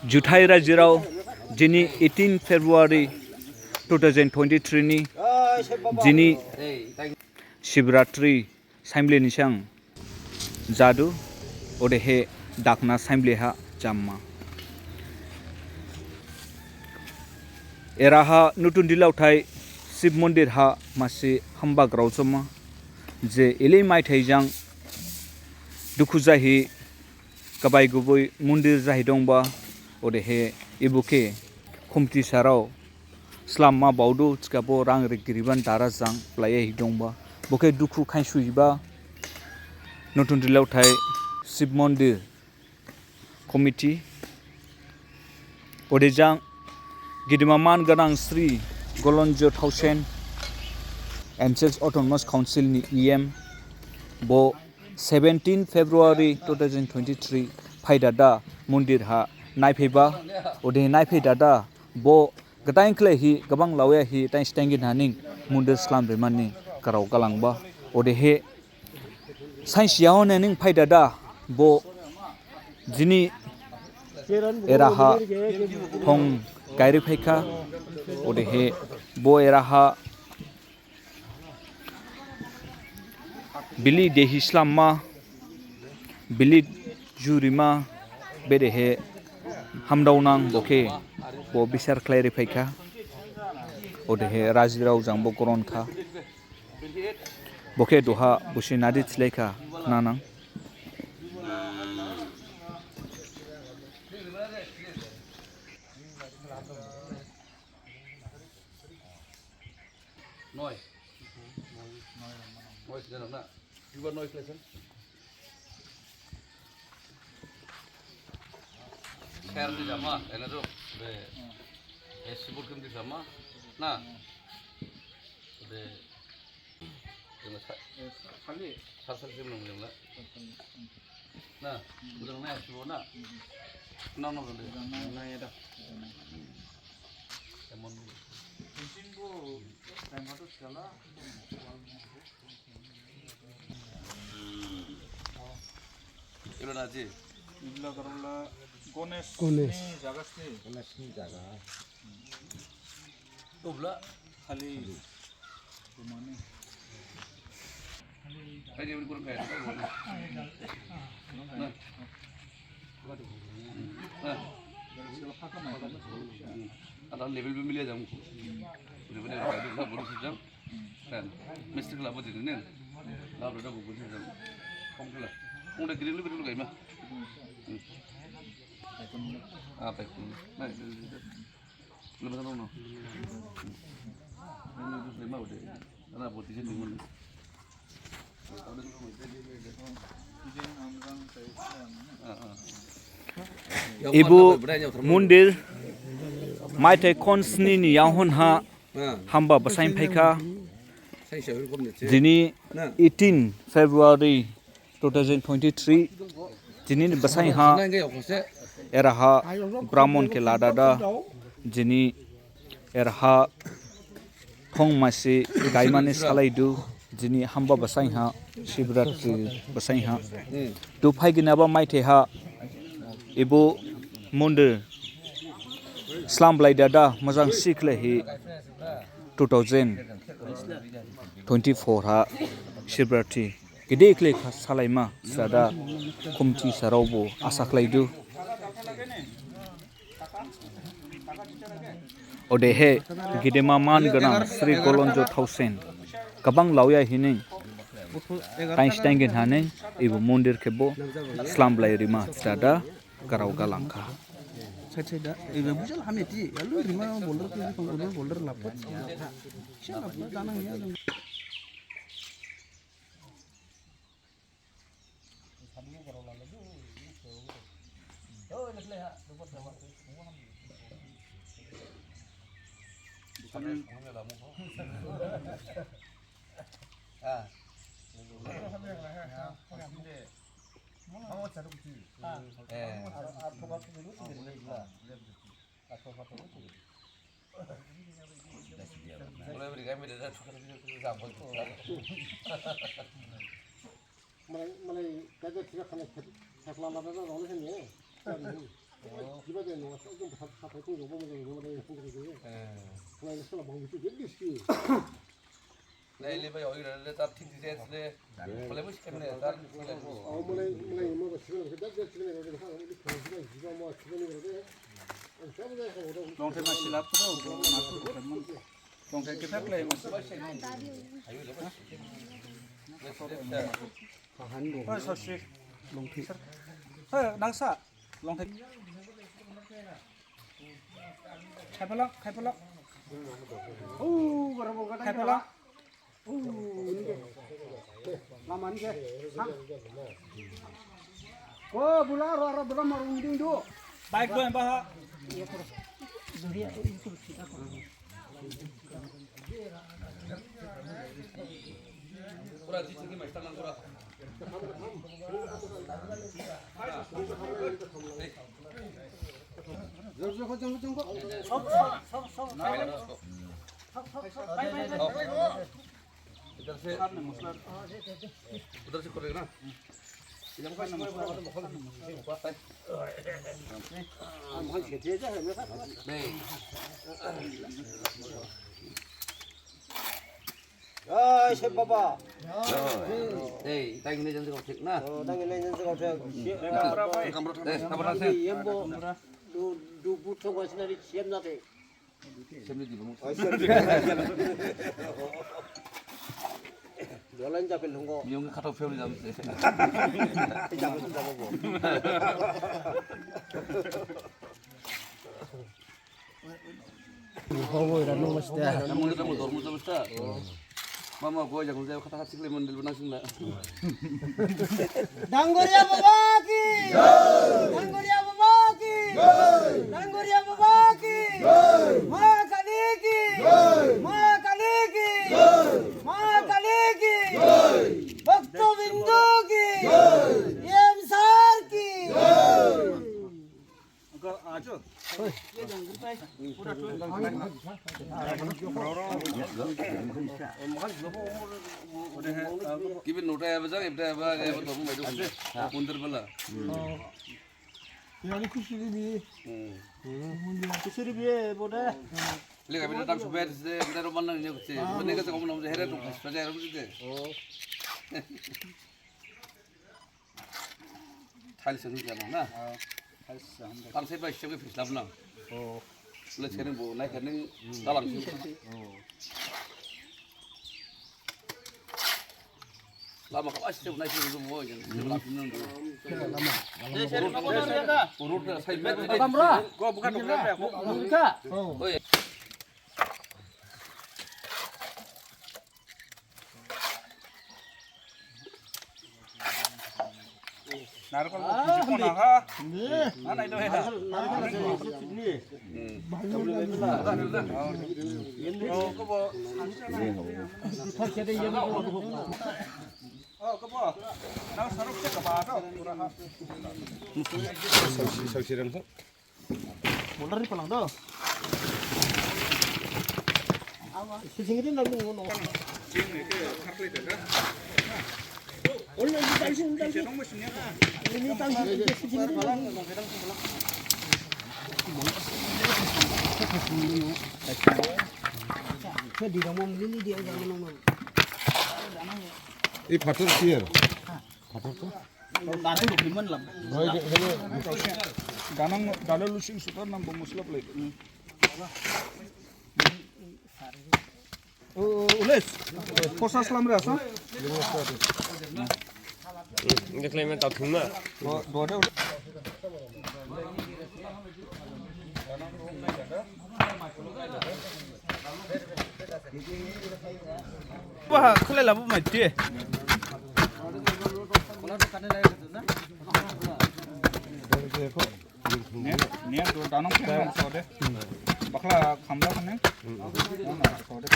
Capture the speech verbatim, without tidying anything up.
Juthai rajirao, jini eighteen February two thousand twenty-three ni jini Shivratri sainbli nisang jadu, odehe dakna sainbli ha jamma. Eraha Nutun Dilaothai Shiv Mondir ha masi hamba graojoma, je elei maithai jang dukhu jahi gabai gubui mondir jahi dongba, odehe ebo khe khumti sarao slamma baodu, thikhabo rang ri giriban dara jang blaiya hi dongba. Bo khe dukhu khainsuiba Nutun Dilaothai Shiv Mondir Committee. Odejang gedema man gnang Sri Golonjo Thaosen, M C X Autonomous Council ni E M, bo seventeen February two thousand twenty-three phaidada mondir ha naiphaiba, odehe naiphaidada bo gdain khlaihi gabang laoyahi thainsi thaingin haning mondir slam rimani grao galangba, odehe sainsi yaohon ning phaidada bo jini eraha thong gairi phaikha, odehe bo eraha bili dehi slamma, bili jurima, bedehe hamdaonang bo khe bo bisar khlairi phaikha, odehe rajirao jang bo gronkha. Bo khe duha busi nadi thilaikha khnanang. Noi. Noi sejak na. Ibar noi khlaisan. Kher di jama, ena tu. Be. Eh, sibur kim di jama. Na. Be. Jama sa-, sali. Sal sal kim nang jama. Na, bujang na, sibur na. Na, na, na. Na, ya dah. Emon. Ilo naji? Ilo karola Ganesh. Ganesh. Ni jaga sini. Ganesh ni jaga. Tubla khali. Khali. Hai, dia beri kurang kaya. Nah. Nah. Ada level pemilih aja muku. Level yang baru sejam. Kan, mistake lah buat ini nih. Lah, udah, udah, gua buat ini. Kamu tuh lah. Kamu udah green lu betul kayak mah. Hmm. Apa itu? Nah, itu, itu, itu. Lu pesan mana? Ini terus lima udah. Karena buat di sini mana? Ah, ah. Ebo mondir maithai khonsni ni yaohon ha hamba basain phaikha. Jini eighteen February two thousand twenty-three, jini basain ha eraha Brahmon khe ladada, jini eraha thong masi gaimani salaidu, jini hamba basain ha, Shivratri basain ha. Tu phaiginaba maithai ha ebo mondir slam blaidada majang sikhlaihi two thousand twenty-four ha Shivratri gede khlai kha salaima srada khumti saraobo asa khlaidu. Odehe gedema man gnang Sri Golonjo Thaosen gabang laoya hining thainsi thaingin haning ebo mondir khebo slam blai rima srada grao galangkha. Side side da, ebe bujal hameti, alu rima boulder ke, boulder, boulder lapat. Siapa dana ya? Malai, malai, kaja tiga khana thep-, thepla lada da rong le khani. Jiba Lai lai bai oi le tar thik thik le. Kole bo sikne tar. Longthai ma silap to, longthai kithak lai ma. Oi, sasri. Longthai. Oi, nangsa. Longthai. Khaiphalak, khaiphalak. Khaiphalak. Lama ni khe. Ko bula ro ro bula marung ding du. Bike bo emba ha. इधर से, उधर से खोलेगा ना? Ei, Sep Baba. Ei, tang ini jangan kau cek na. Oh, tang ini jangan kau cek. Kamera, kamera. Eh, kamera se. Yembo. Du, du but song sinari siam nate. Jalan japin hongko. Miyong khato film jam se. Japin, japin bo. Hobo ira nung mas dah. Namun kita mau dormu jam sta. Mama gua jangan saya kata kata sikle mandil benar sih lah. Dangoria Baba ki. Dangoria Baba ki. Dangoria Baba ki. Ma Kali ki. Ma Kali ki. Ma Kali ki. Bhakto bindu ki. M sir ki. Kibi nota ya bajang, ibda ya ba, ya ba, dormu maidu. Mundur bala. Yani khusi bi. Khusi bi, boda. Lega bida tang suber, ibda roman nang ni khusi. Mane ka sa kamu namu here tu, saja roman ni. Thail seng jama na. Thail seng. Tang sai bai seng phi slap na. Oh. Bule seng bo nai kene dalang seng. Oh. Lama ka seng nai seng bo yang lap nang. Lama. Road sai met. Kamra. Ko bukan ko. Oi. Narkol ko kisi kona ha. Ni. Mana itu ya? Narkol, narkol ko kisi ni. Hmm. Oh, ko bo. Oh, ko bo. Na sarok se ka ba to. Pura ha. Saksi, saksi rang sa. Motor di palang do. Sising itu lalu ngono. Ini tangsi, sising itu lalu. Saya di rumah ini dia jangan ngomong. Ini patur sih ya? Patur tuh. Ganang dale lusing sutar nang bomusla play. Ules. Kosa slam re asa. Nge klem tau thum na. Dode. Wah, khlai labu mai de. Ne, ne, do danang pheng nang sode. Bakhla khamla khane. Nang sode.